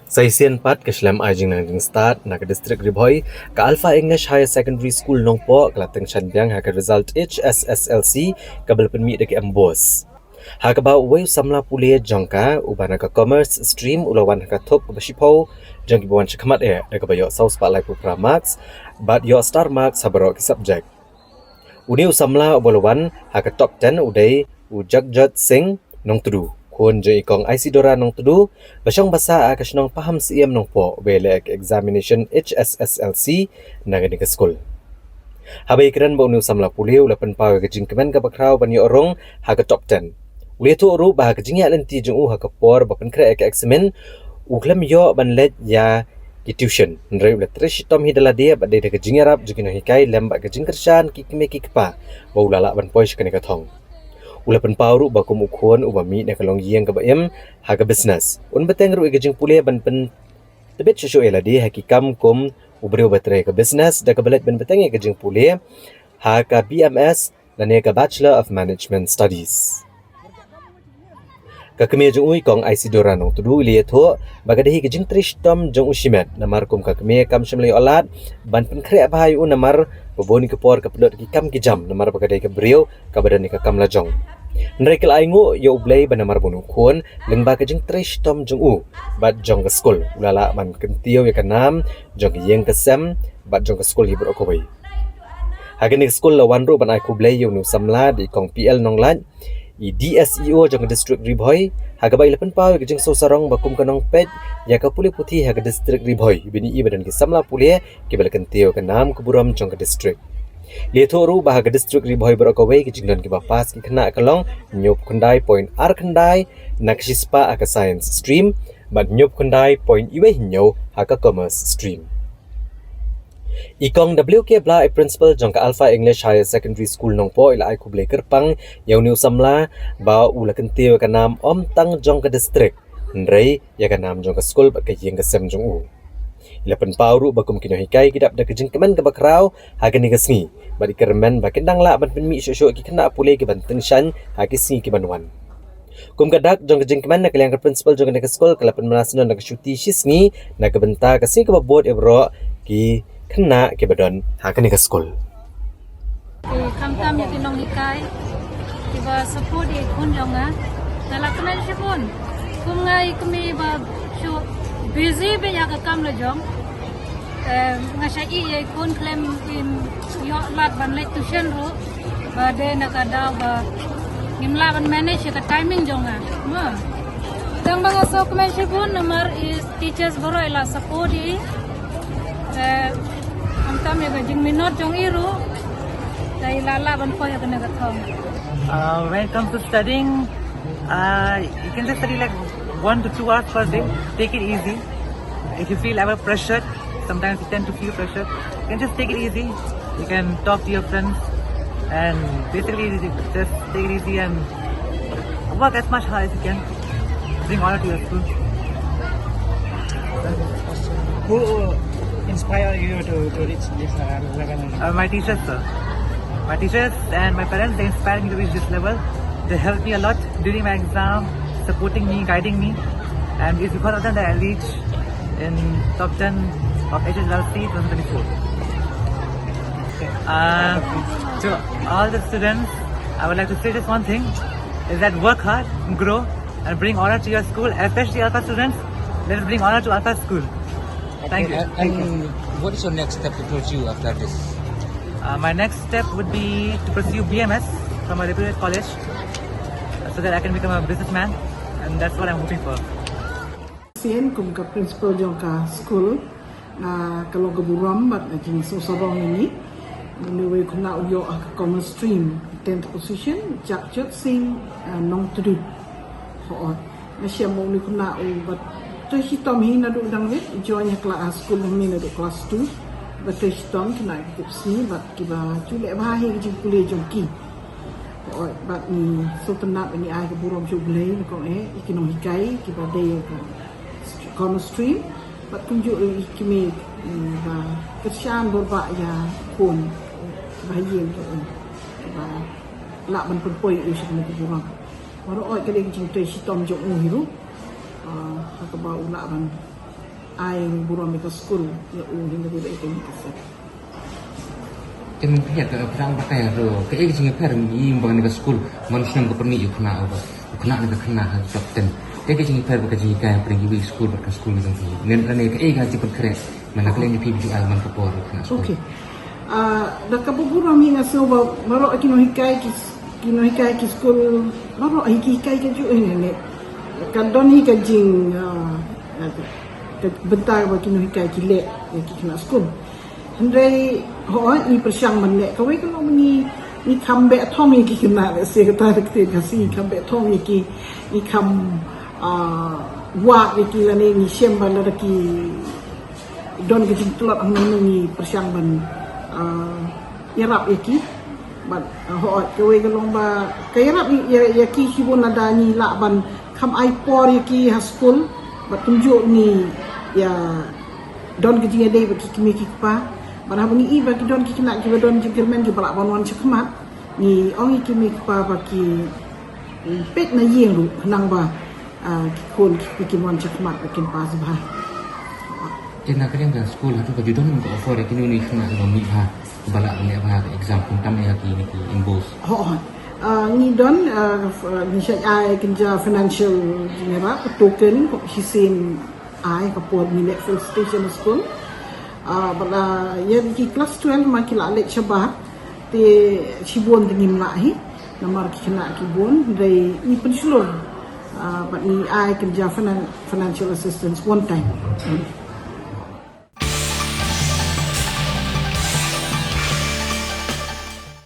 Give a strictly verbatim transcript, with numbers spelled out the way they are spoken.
Sa shisien pat ka shlem ai jingnang jingstad na ka District Ri Bhoi, ka Alpha English Higher Secondary School Nongpoh ka la tyngshaiñ biang ha ka result H S S L C kaba la pynmih da ka MBOSE. Ha kaba uwei u samla pule jong ka uba na ka Commerce Stream u la wan ha ka thup kaba shiphew jong kiba wan shakhmat eh da kaba ïoh saw spah laiphew phra marks bad ïoh star marks ha baroh ki subject. Une u samla uba la wan ha ka top ten u dei u Jagjot Singh Nongtdu, khun jong i Kong Isidora Nongtdu, ba shong ba sah ha ka shnong Pahamsyiem Nongpoh, uba ïaleh ka examination H S S L C na kane ka skul. Haba ïakren bad une u samla pule u la pynpaw ïa ka jingkmen kaba khraw ban ïoh rung ha ka top ten. U la ïathuh ruh ba ha ka jingïaid lynti jong u ha ka por ba pynkhreh ïa ka eksamin, u khlem ïoh ban leit ïa ki tuition. Hynrei u la trei shitom hi da lade bad dei da ka jingïarap jong ki nonghikai lem bad ka jingkyrshan ki kmie ki kpa ba u la lah ban poi sha kane ka thong. U la pynpaw ruh ba kum u khun uba mih na ka longïing kaba im ha ka business, un bteng ruh ïa ka jingpule ban pyntbit shuh shuh ïa lade ha ki kam kum u briew ba trei ka business da kaba leit ban bteng ïa ka jingpule ha ka B M S lane ka Bachelor of Management Studies. Ka kmie jong u i Kong Isidora Nongtdu i la ïathuh ba ka dei hi ka jingtrei shitom jong u shimet namar kum ka kmie kam shym la ïoh lad ban pynkhreh bha ïa u namar ba bun ki por ka pynlut ki kam ki jam namar ba ka dei ka briew kaba don ïa ka kam la jong. Hynrei ka la ainguh ïa U Blei ba namar ba une u khun lyngba ka jingtrei shitom jong u bad jong ka skul u la lah ban kyntiew ïa ka nam jong ka ïing ka sem bad jong ka skul hi baroh kawei. Ha kane ka skul la wan ruh ban ai khublei ïa une u samla da i Kong P L Nonglait, i D S E O jong ka District Ri Bhoi, ha kaba i la pynpaw ïa ka jingsngewsarong ba kum ka nongpeit ïa ka pule puthi ha ka District Ri Bhoi, i bynta i ba don ki samla pule kiba la kyntiew ïa ka nam ka burom jong ka district. La ïathuh ruh ba ha ka District Ri Bhoi baroh kawei ka jingdon kiba pass ki khynnah ka long hynñiewphew khyndai point ar khyndai na ka shispah ha ka Science Stream bad hynñiewphew khyndai point uwei hynñiew ha ka Commerce Stream. I Kong W K Blah, i Principal jong ka Alpha English Higher Secondary School Nongpoh, i la ai khublei kyrpang ïa une u samla ba u la kyntiew ïa ka nam ym tang jong ka district, hynrei ïa ka nam jong ka skul bad ka ïing ka sem jong u. I la pynpaw ruh ba kum ki nonghikai ki dap da ka jingkmen kaba khraw ha kane ka sngi bad i kyrmen ba kin dang lah ban pynmih shuh shuh ki khynnah pule ki ban tyngshaiñ ha ki sngi ki ban wan. Kum ka dak jong ka jingkmen, na ka liang ka principal jong kane ka skul ka la pynbna sngewbha da ka shuti shi sngi na ka bynta ka sngi kaba bud ïa baroh ki khynnah kiba don ha kane ka skul. Ki khamtam ïa ki nonghikai kiba support ïa i khun jong nga. Nga la kmen shibun. Kum nga i kmie ba shu busy bha ïa ka kam la jong. Em, nga shu ïohi ïa i khun khlem im ïoh lad ban leit tuition ruh. Ba dei na ka daw ba ngim lah ban manage ïa ka timing jong nga. Mo. Tang ba nga sngewkmen shibun namar i teachers baroh i la support ïa i. Te khamtam ïa ka jingminot jong i ruh. Te i la lah ban poi ïa kane ka thong. Uh, when it comes to studying, uh, you can just study like one to two hours per day. Take it easy. If you feel ever pressured, sometimes you tend to feel pressured. You can just take it easy. You can talk to your friends and basically just take it easy and work as much hard as you can. Bring honor to your school. Who inspired you to, to reach this uh, level? Uh, my teachers, sir. My teachers and my parents, they inspired me to reach this level. They helped me a lot during my exam, supporting me, guiding me. And it's because of them that I reached in top ten of H S S L C twenty twenty-four. Uh, to all the students, I would like to say just one thing, is that work hard, grow, and bring honor to your school, especially Alpha students. Let's bring honor to Alpha school. Thank you. And, and what is your next step to pursue after this? Uh, my next step would be to pursue B M S from a reputed college, uh, so that I can become a businessman, and that's what I'm hoping for. Sien kum ka principal jong ka school, nga ka long ka burom bad ka jingsngewsarong ïa ngi. Une uwei u khynnah u ïoh ha ka Commerce Stream, tenth position, Jagjot Singh, uh, Nongtdu. Hooid. Nga shem ba une u khynnah u bad trei shitom hi naduh dang rit, join ha kla-, ha school hi naduh class two. Bad trei shitom khynnah ki tip sngi bad kiba ju leh bha hi ka jingpule jong ki. Hooid, bad ngi sngewtynnat ba ngi ai ka burom sha U Blei na kong eh, ïa ki nonghikai kiba dei ka Commerce Stream bad kumjuh ïa ki kmie, mm, ba kyrshan bor ba ïa khun ba ha ïing jong u ba lah ban pynpoi u sha kane ka burom. Baroh oi ka dei ka jingtrei shitom jong u hi ruh. Ah, ha kaba u lah ban ai burom ïa ka skul ïa u, hynrei ba ïa ka ni ka sep. Te mynta ka pyrshang ba ka ïa ro ka ei ka jingïapher ïa ba kane ka skul man snem ka pynmih ïa u khynnah, u ba u khynnah ne ka khynnah ha top ten. Te ka jingïapher ba ka jingïakai pyrshang ïa skul ba ka skul ni ka nen ka ei ka jingpynkhreh man ka leng ïa phi ba ju ai man ka por u khynnah skul. Okay. Ah, da kaba burom hi nga sngew ba baroh ki nonghikai ki ki nonghikai ki skul baroh hi ki hikai ka ju eh ne. Ka don hi ka jing ah, ka bynta ba ki nonghikai ki leh ïa ki khynnah skul. Hynrei hooid ngi pyrshang ban leh kawei ka long ngi ngi kham beh thong ïa ki khynnah, lehse kata ka ktien Khasi, ngi kham beh thong ïa ki, ngi kham ah, wad ïa ki lane ngi shem ba lada ki don ka jingtlot hangne ngi pyrshang ban ah, ïarap ïa ki. Bad ah, hooid kawei ka long ba ka ïarap ïa, ïa ki shibun lada ngi lah ban kham ai por ïa ki ha skul bad kumjuh ngi ïa don ka jingïadei bad ki kmie ki kpa. Bad haba ngi i ba ki don ki khynnah kiba don jingkyrmen kiba lah ban wan shakhmat, ngi ong ïa ki kmie ki kpa ba ki peit na ïing ruh khnang ba ah, ki khun ki kmie kin wan shakhmat ba kin pass bha. Te na ka liang ka skul hato ka ju don ka offer ïa kino kino ki khynnah kiba mih bha ba lah ban leh bha ka exam, khamtam ïa kine ki MBOSE? Hooid. Ah, ngi don ah, f- ngi shait ai kynja financial jingïarap, ka token, ka shisien ai ka por ngi leh felicitation ha skul. Ah, bad la ïa ki class twelve ma ki la leit shabar te shibun te ngim lah hi namar ki khynnah ki bun, hynrei ngi pynshlur ah, bad ngi ai kynja finan- financial assistance one time.